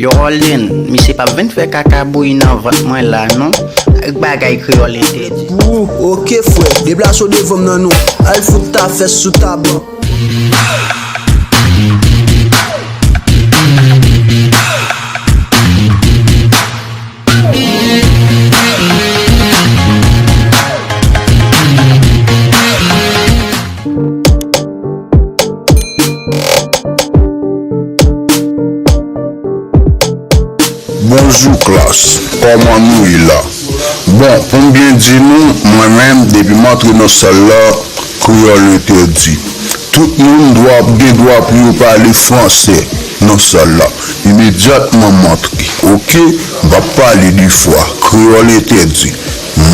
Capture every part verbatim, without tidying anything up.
Yo, Holden, misye p ap vin fè kaka bouyi nan vant mwen la, non. Ak bagay kreyòl entèdi. Ou, oke, frè, deplase w devan m nan, non. Al fout ta fès sou taban. Bonjou klas, kòman nou ye la? Bon, pou m byen di nou, mwen menm, depi m antre nan sal la, kreyòl entèdi. Tout moun dwa, gen dwa pou yo pale fransè nan sal la. Imedyatman m antre, oke? M p ap pale de fwa. Kreyòl entèdi.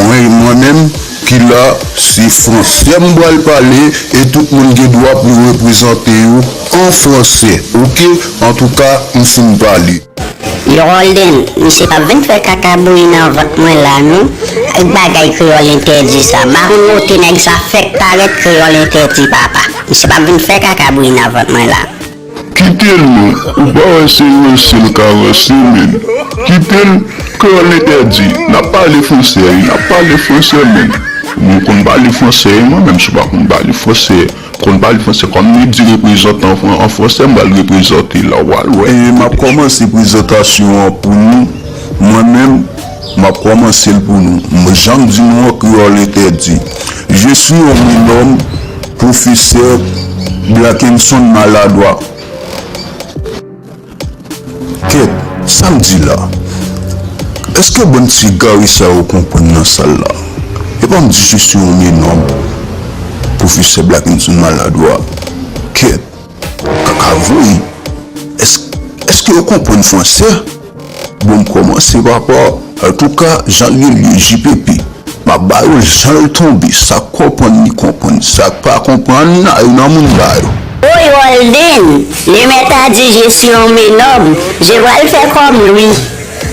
Mwen, mwen menm ki la, se fransè m pral pale e tout moun gen dwa pou yo reprezante yo an fransè, oke? Antouka, m fin pale. Yo, Holden, misye p ap vin fè kaka bouyi nan vant mwen la, non. Ak bagay kreyòl entèdi sa. M pa konn kote nèg sa fèk parèt, kreyòl entèdi, papa. Misye p ap vin fè kaka bouyi nan vant mwen la. Kite l non, ou pa wè se ranse l ka ranse, menn. Kite l, kreyòl entèdi. N ap pale fransè, wi, n ap pale fransè, menn. Mwen konn pale fransè, wi, mwen menm, si w pa konn pale fransè, konn pale fransè, kòm li di reprezante an fran-, an fransè, m pral reprezante la, w al wè. E m ap kòmanse prezantasyon an pou nou. Mwen menm, m ap kòmanse l pou nou. M, jan m di nou an, kreyòl entèdi. Je suis un homme, pwofesè Blackenson Maladwa. Kèt, sa m di la? Èske bann ti egare sa yo konprann nan sal la? Epa m di je suis un homme, pwofesè Blackenson Maladwa. Kèt, kaka voye. Èske, èske yo konprann fransè? Bon, m kòmanse, papa. Antouka, jan l ye, l ye, J P P. M ap ba yo l jan l tonbe. Sa k konprann, li konprann. Sa k pa konprann, al nan moun pa yo. Oy, Holden, le maître a dit je suis un homme. Je vais le faire comme lui.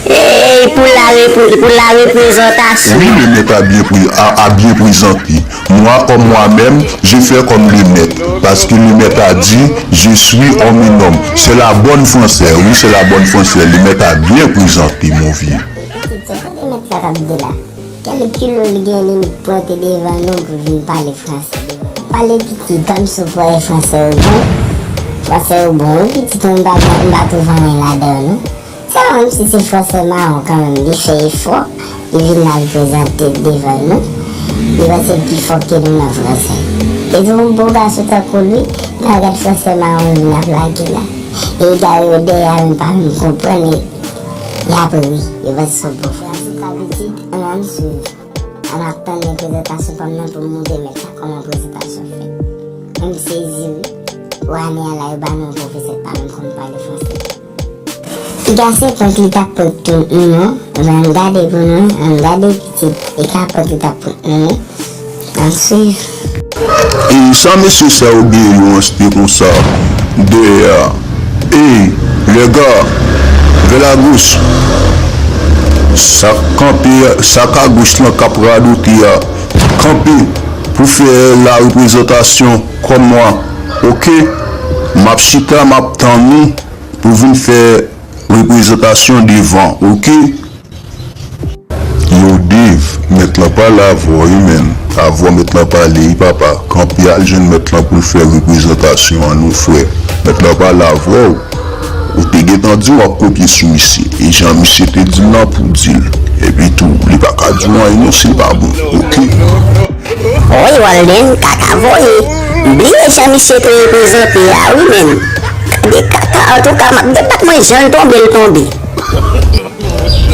Ey, pou la repre-, pou la reprezantasyon. Wi, le maître a bien pre-, a, a bien présenté. Moi, comme moi-même, je fais comme le maître. Parce que le maître a dit, je suis un homme. C'est la bonne française. Oui, c'est la bonne française. Le maître a bien présenté, mon vieux. Pitit, se kote mèt la k ap di la? Kèl kilo li gen li met pote devan nou pou vin pale fransè devan nou? Pale pitit, kòmsi w kwè fransè yo bon. Fransè yo bon, wi, pitit, mwen m pa, m pa twouve anyen ladan yo, non. Se menm si se fransè mawon kanmenm, li fè efò, li vin al prezante devan nou. Li panse l pi fò ke nou nan fransè. E tou yon bo gason tankou li, l al gad fransè mawon vin ap lage la. E egare yo dèyè a, menm pa menm konprann, e y ap ri, yo panse se yon bon fransè. Sa pitit, ann, ann swiv. Ann ap tann prezantasyon pa m nan pou m montre mèt la kòman prezantasyon fèt. Mwen m sezi wi. Pou ane a la, yo ba nou yon pwofesè k pa menm konn pale fransè. Piga se prank li t ap prank tou, non. Ann gade pou nou, ann gade pitit, e ka prank li t ap prank nou, non. Ann swiv. E sa mesye sa yo gen yo anste konsa dèyè a? Ey, les gars, vers la gauche. Sa k kanpe, sa k agoch lan k ap radote a, kanpe pou fè la reprezantasyon kòm mwen, oke? M ap chita, m ap tann ou pou vin fè reprezantasyon devan, oke? Yo, Dave, mèt lan pale avè w wi, menn. Avè w mèt lan pale wi, papa. Kanpe al jwenn mèt lan pou l fè reprezantasyon an non, frè. Mèt lan pale avè w. Ou te gentan di w ap kopye sou misye. E jan misye te di l lan pou w di l. Epi tou, li pa ka di w anyen non si l pa bon. Oke? Woy, Walden, kaka voye. M bliye jan misye te reprezante a wi, menn. Gade kaka, antouka, m ap debat mwen jan l tonbe, l tonbe.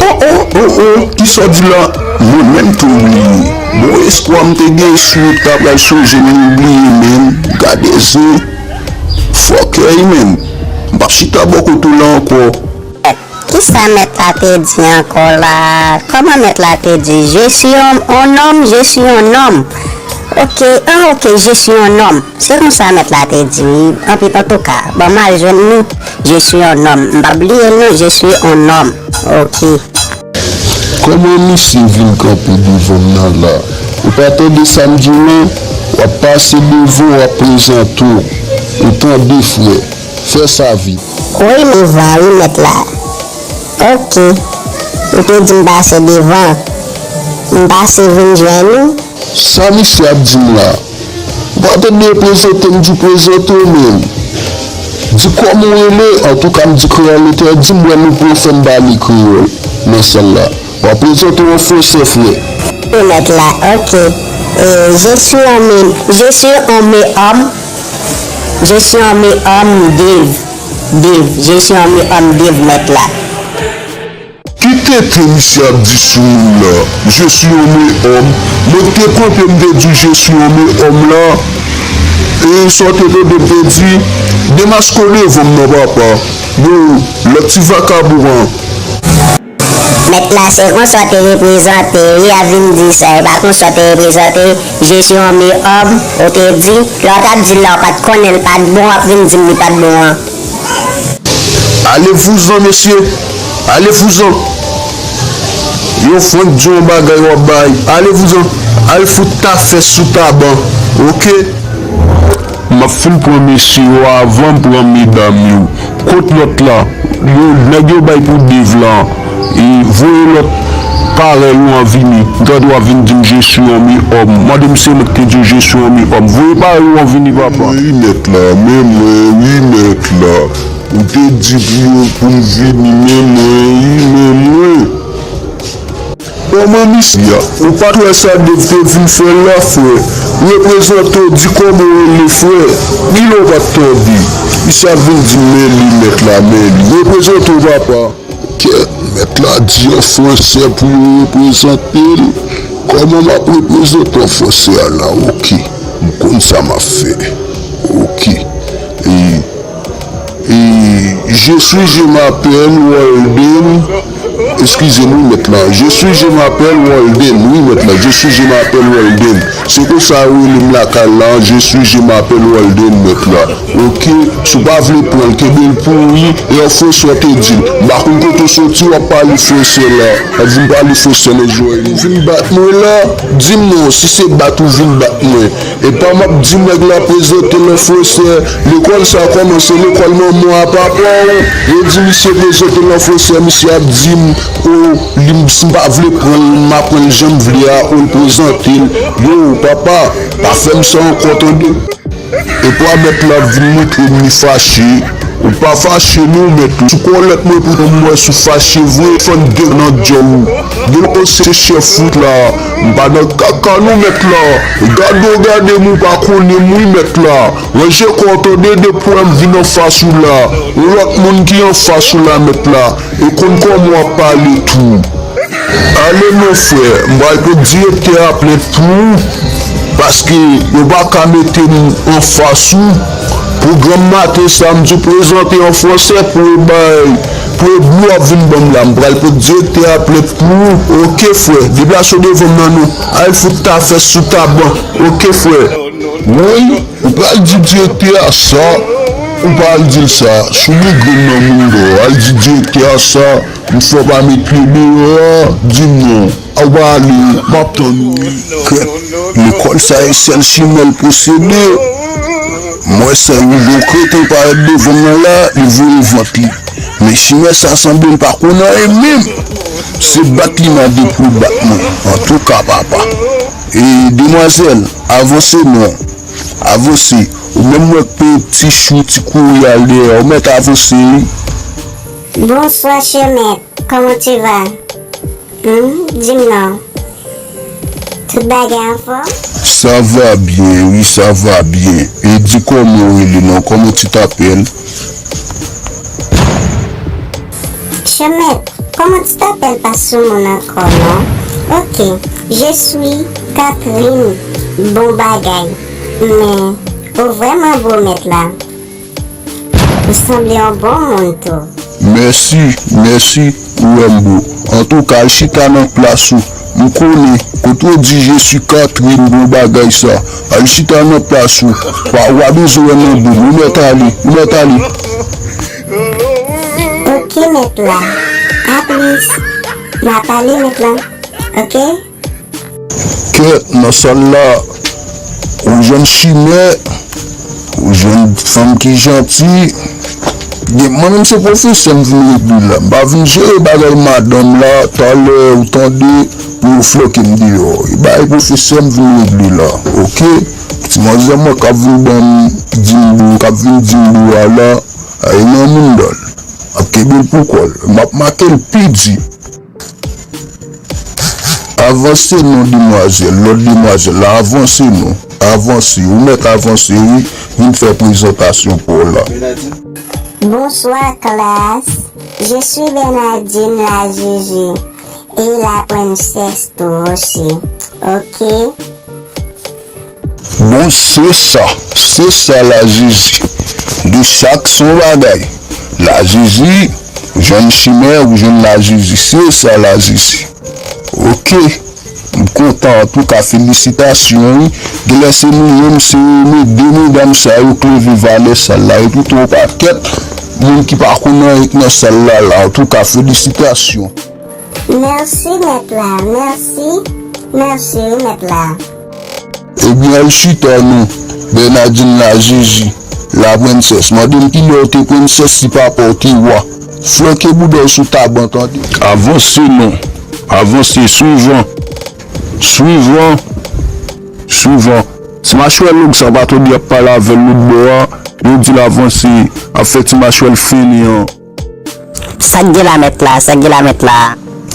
Oh, oh, oh, oh, kisa w di la? Mwen menm tou m bliye. Bon espwa m te gen sou ou t ap pral sonje m, m bliye menm. Gade zen. Fòkèy menm. M p ap chita bò kote w la ankò. Kisa mèt la te di ankò la? Kòman mèt la te di? Je suis un, un homme, je suis un homme. Ok, ah, ok, je suis un homme. Se konsa mèt la te di wi. Anpi, antouka, ban m al jwenn li. Je suis un homme. M p ap bliye l non, je suis un homme. Ok. Kòman misye vin kanpe devan m nan la? Ou pa tande sa m di w lan? W ap pase devan, w ap prezante w. Ou tande, frè? Fè sa vit. Wi, m va wi, mèt la. Ok. Ou te di m pase devan. M pase vin jwenn ou. Sa misye ap di m la? Ou pa tande prezante m, di prezante w menm. Di kòman w rele, antouka m di kreyòl entèdi m, wè nou pou fè m pale kreyòl nan sal la. W ap prezante w an fransè, frè. Wi, mèt la, ok. E, je suis un me-, je suis un me homme. Je suis un me homme, Dave. Dave, je suis un me homme, Dave, mèt la. Ki tenten misye ap di sou moun la? Je suis un me homme. Mwen te kanpe, m te di je suis un me homme la. E sa w te tande m te di? Demaske w devan m nan, papa. Yo, lòt ti vakabon an. Mèt la, se konsa w te reprezante, wi, a vin di sa, e pa konsa w te reprezante, je suis un me homme, ou te di, lè w t ap di l la, w pa t konnen l pa t bon, w ap vin di m li pa t bon an. Allez-vous-en, mesye! Allez-vous-en! Yo fwenk di yon bagay w ap bay. Allez-vous-en! Al fout ta fès sou taban, ok? M ap fin pran mesye yo avan m pran medam yo. Kot lòt la? Yo, nèg yo bay pou Dave la. E voye lòt parèy ou an vini. M tande w ap vin di m je suis un me homme. Mande m se mwen ki te di w je suis un me homme. Voye parèy ou an vini, papa. Wi, mèt la, men mwen, wi, mèt la. Ou te di pou yo, pou m vini, men mwen, wi, men mwen. Kòman misye a? Ou pa t wè sa Dave te vin fè la, frè? Reprezante w, di kòman w rele, frè. Kilè w pa t tande? Misye ap vin di m men li, mèt la, men li. Reprezante w, papa. Kèt, mèt la di an fransè pou yo reprezante l. Kòman m ap reprezante an fransè a la? Ok. M konn sa m ap fè. Ok. E E, je suis, je m'appelle Walden. Eskize m, wi, mèt la. Je suis, je m'appelle Walden. Wi, mèt la. Je suis, je m'appelle Walden. Se konsa yo rele m lakay la. Je suis, je m'appelle Walden, mèt la. Ok. Si w pa vle pran l, kenbe l pou ou, wi. E an fransè w te di l. M pa konn kote w soti, w ap pale fransè la. W ap vin pale fransè nan jwèy. Ou vin bat mwen la. Di m non, si se bat ou vin bat mwen. Epa m ap di nèg la prezante l an fransè. Lekòl sa kòmanse, lekòl manman a papa w. Yo di misye prezante l an fransè, misye ap di m, o, li, si m pa vle pran l, m a pran l jan m vle a, o, l prezante l. Yo, papa, pa fè m sa ankò, tande. Epa mèt la vin montre m li fache. Ou pa fache non, mèt la. Sou kòlèt mwen pou m wè si w fache vre, fann de nan djòl ou. Gen yon se chèf wout la. M pa nan kaka non, mèt la. Gade w gade m, ou pa konnen m wi, mèt la. Ranje kò w tande, depi w wè m vin anfas ou la. Yon lòt moun ki anfas ou la, mèt la. E konn kòman w ap pale tou. Ale non frè, m pral pot direktè a plent pou ou, paske yo pa ka mete m anfas ou. Pwogram maten sa, m di w prezante an fransè pou e bay, pou e blo ap vin ban m la. M pral pot direktè a plent pou ou. Oke frè, deplase w devan m nan non. Al fout ta fès sou taban. Oke frè. Woy, ou pral di direktè a sa, ou pral di l sa. Sou migrenn nan moun dò, al di direktè a sa. M fè w pa met pye deyò a, di m non. A w pa ale, m ap tann ou wi. Kèt, lekòl sa e sèl chimè l posede. M wè sèl yon gwo kreten parèt devan m nan la, li voye vant li. Men chimè sa sanble l pa konn anyen menm. Se bat li mande pou l bat mwen. Antouka, papa. E demwazèl, avanse non. Avanse. Ou menm m wè k peye ti chou, ti kouri al dèyè. Ou mèt avanse wi. Bonswa, chè mèt. Comment tu vas? Hmm, di m non. Tout bagay anfòm? Sa va byen, wi, sa va byen. E di kòman w rele non? Comment tu t'appelles? Chè mèt, comment tu t'appelles pa sou moun ankò non? Ok, je suis Catherine. Bon bagay. Men, ou vrèman bo mèt la. Ou sanble yon bon moun tou. Mèsi, mèsi, ou wè m bo. Antouka, al chita nan plas ou. M konnen, kote w di je suis Catherine, bon bagay sa. Al chita nan plas ou. Pa, w pa bezwen wè nan bo m. Ou mèt ale, ou mèt ale. Ok, mèt la. A plis. M ap ale mèt la. Ok? Kèt, nan sal la, ou jwenn chimè, ou jwenn fanm ki janti, Gen, mwen menm se pwofesè m vin regle la. M pa vin jere bagay madanm la, talè ou tande pou yo floke m deyò. E bagay pwofesè m vin regle la, oke? Ti manzè mwen k ap vin ban m di m dou, k ap vin di m dou a la, a e nan moun dan l. M ap kenbe l pou kò l. M ap make l pi di. Avanse non, demwazèl, lòt demwazèl la, avanse non, avanse, ou mèt avanse wi, vin fè prezantasyon pa w la. Bonsoir classe, je suis Bernardine la Gigi et la princesse tou aussi, ok? Bon, se sa, se sa la Zizi. De chak se yon bagay. La Zizi, ou jwenn chimè, ou jwenn la Zizi, se sa la Zizi. Oke, m kontan, antouka felisitasyon wi. Genlè se nou menm, se de medam sa yo k leve valè sal la, yo tout yon pakèt moun ki pa konn anyen k nan sal la la, antouka felisitasyon. Mèsi mèt la, mèsi, mèsi wi mèt la. Ebyen al chita non, Bernadin la Zizi, la prensès. Mande m kilè w te prensès si papa w te wa. Flanke bouda w sou taban tande. Avanse non, avanse, swivan, swivan, swivan. Ti machwè long sa pa tande y ap pale avè l lòt bò a, yo di l avanse, ap fè ti machwè l fennen an. Sa k gen la mèt la, sa k gen la mèt la.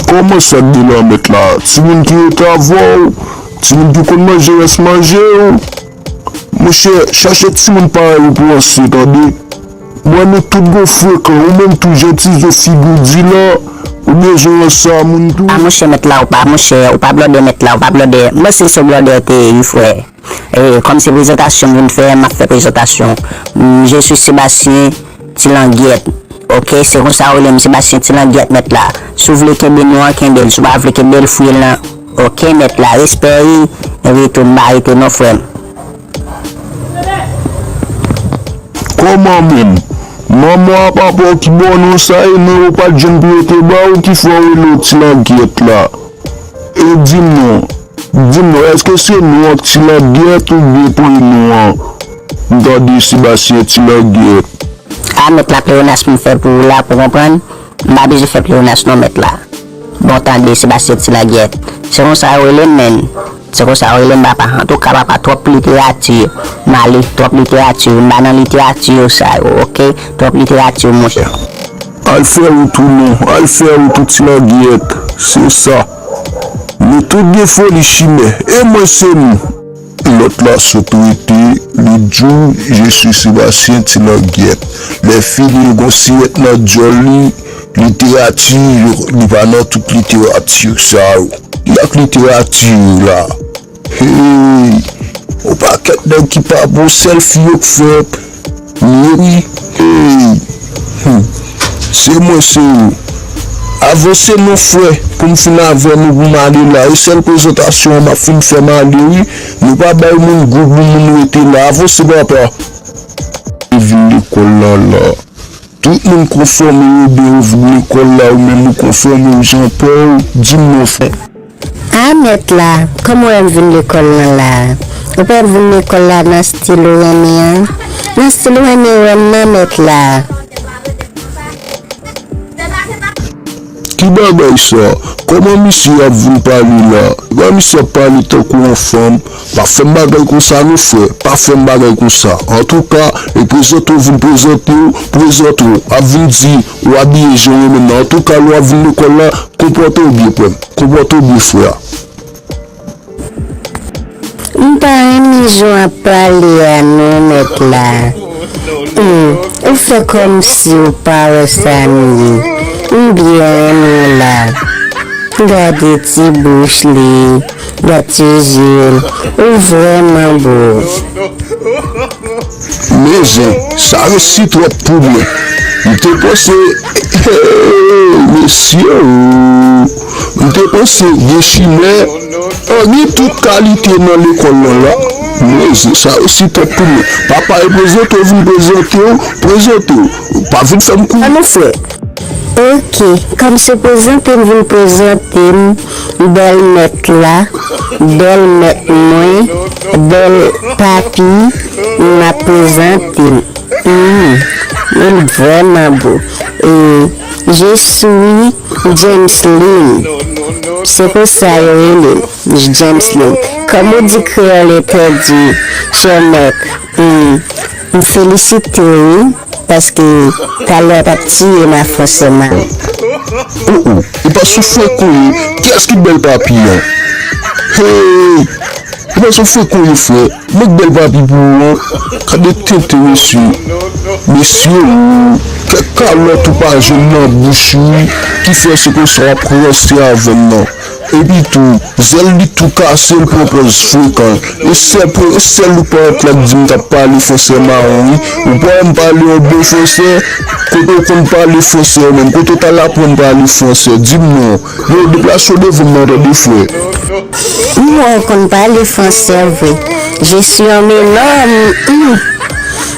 Kòman sa k gen la mèt la? Timoun ki rete avè w, timoun ki konn manje rès manje yo. Monchè, chache timoun parèy ou pou ranse tande. M wè nou tout gon frekan, ou menm tou jan ti zo figi w di la, ou bezwen ranse a moun tou. A monchè mèt la ou pa, monchè, ou pa blòdè mèt la, ou pa blòdè. M panse se blòdè w te ye wi frè. E, kòm se prezantasyon m vin fè, m ap fè prezantasyon. M, je suis Sébastien Ti Langyèt. Oke, se konsa yo rele m, Sébastien Ti Langyèt mèt la. Si w vle kenbe non an, kenbe l. Si w pa vle kenbe l, fouye l nan. Oke, mèt la, respè wi. Epi tou, m pa rete non, frè m. Kòman menm? Manman a papa w ki ba w non sa e non yo pa t jwenn pou yo te ba w, ki fè yo rele w Ti Langyèt la? E di m non, di m non, èske se non an k Ti Langyèt oubyen prè non an? M tande Sébastien Ti Langyèt. A mèt la, pleyonas pou m fè pou ou la pou w konprann, m pa bezwen fè pleyonas non mèt la. Bon tande, Sébastien Ti Langyèt. Se konsa yo rele m, menn. Se konsa yo rele m, papa. Antouka, papa, twòp literati. M ale, twòp literati. M pa nan literati sa yo, oke? Twòp literati, monchè. Al fè wout ou non, al fè wout ou Ti Langyèt. Se sa. Nou tout gen foli chimè, e mwen se nou. Lòt la sot rete, li di w, je suis Sébastien Ti Langyèt. Lèfini l gon siyèt nan dyòl li, literati, li pa nan tout literati sa yo. Li ak literati la. Hey, yon pakèt nèg ki pa bon, sèl fi yo k fè. Wi, wi. Hey. Hmm. Se mwen, se ou. Avanse non frè, pou m fin avè nou pou m ale la. E sèl prezantasyon an m ap fin fè m ale wi. Nou pa bay moun gou pou moun rete la. Avanse papa. Ou vin lekòl la la. Tout moun konfòme yo byen ou vin lekòl la ou menm ou konfòme w jan pa w. Di m non frè. A mèt la, kòman w wè m vin lekòl lan la? Ou pa wè m vin lekòl la nan stil ou renmen an? Nan stil ou renmen wè m nan mèt la. Ki bagay sa? Kòman misye ap vin pale la? Epa misye ap pale tankou yon fanm? Pa fè m bagay konsa non frè, pa fè m bagay konsa. Antouka, e prezante w vin prezante w, prezante w, ap vin di ou abiye jan w renmen nan. Antouka, lè w ap vin lekòl la, konpòte w byen frè m, konpòte w byen frè a. M pa renmen jan w ap pale a non mèt la. Hum, ou fè kòmsi ou pa wè sa m ye. M byen renmen w la. Gade ti bouch li, gad ti je l, ou vrèman bo. Men zen, sa resi twòp pou mwen. M te panse, hey, mesye o. M te panse gen chimè, gen tout kalite nan lekòl lan la. Men zen, sa resi twòp pou mwen. Papa e prezante w, vin prezante w, prezante w. Pa vin fè m kou. An nou frè. Ok, kòm se prezante m vin prezante m, bèl mèt la, bèl mèt mwen, bèl papi, m ap prezante m. Hmm. Li vrèman bo. E, je suis James Lynn. Se konsa yo rele m, James Lynn. Kòm ou di kreyòl entèdi, chè mèt, hmm, m felisite w, wi, paske talè w t ap tiye m a fransè mawon. Oh, oh, e pa sou fwek ou ye. Kiyès ki bèl papi an? Hey! Ou pa sou fwek ou ye, frè. Mèt bèl papi pou ou an. Gade tenten, mesye. Mesye, ou, kèk kalòt ou pa jwenn nan bouch ou, ki fè se konsa w ap ranse avè m nan. Epi tou, zèl li tou kase, l pran pòz frekan. E sèl, e sèl ou pa ant la k di m t ap pale fransè mawon, wi. Ou pa wè m pale yon bon fransè? Kote w konn pale fransè menm? Kote w t al aprann pale fransè? Di m non. Yo, deplase w devan m nan, tande, frè. Mwen konn pale fransè vre. Je suis un homme. Hmm.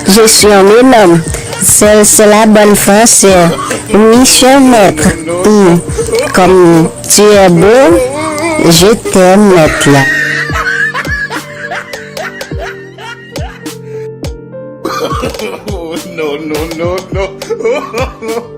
Je suis un homme. C'est, c'est la bonne française. Oui, cher maître. Hmm. Comme tu es beau, je t'aime, maître là. Oh, non, non, non, non.